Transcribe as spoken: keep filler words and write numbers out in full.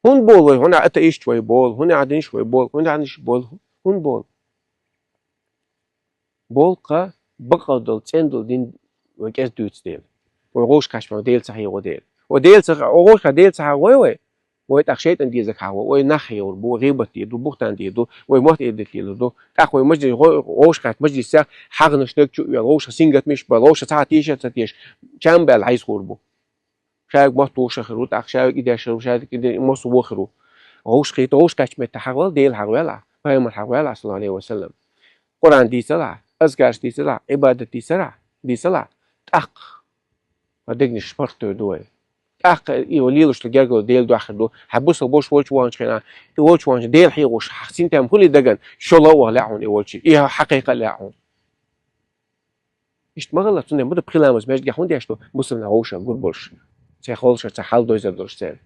ХӀунда болу вай, хӀунда атеист вай болу, хӀунда динаш вай болу, хӀунда динаш болу, хӀунда болу? Болу-кх бакъдолу, цӀена долу дин вай кӀезиг дуьйцу дела. Вай гӀовшахкхетча Дела ца хьехо дела. Вай Дела ца, вай гӀовшахкхетча Дела ца хьахо вай, вай тӀаккха шайтӀан дезарг хьахо, вай нах хьехор бу, вай гӀийбат дийр ду, бухтан дийр ду, вай мотт-эдит лелор ду. ТӀаккха вай мажлис, гӀо-, гӀовшахкхетта мажлисехь хьагӀнаш даг чу а оьлла, гӀовшах сингаттамаш а баьлла, гӀовшах цхьа а тешар а ца тешаш, чам баьлла хьийзахур бу. Ша мохь тохуш хир ву, тӀаккха ша кӀидарш хир ву, ша кӀидар массо а вохир ву. ГӀовшахкхетта, гӀовшахкхетчу метте хьахавала, Дела хьахаваьлла, пайхамар хьахаваьлла, саллаллаху Ӏалайхи ва саллам. Къуръан дийцалахь, азкараш дийцалахь, Ӏибадат дийцалахь, дийцалахь. ТӀаккха хьан дегнаш паргӀатдойр ду вай. ТӀаккха и вай лелош долу гергарло Делан дуьхьа хир ду. Хьан бусалба волчу ваханчу хенахь, и волчу ваханчу Дела хьехош, хьан синтем хуьлий дагана, шо ло а ваха лаьа хьуна и волчу, и хьан кхайкха а лаьа хьуна. Иштта ма хилла, цундела ма ду пхи ламаз маьждигехь хӀунда деш ду, бусалба нах вовшах гур болуш, церан холшара цхьа хьал дойзар долуш церан.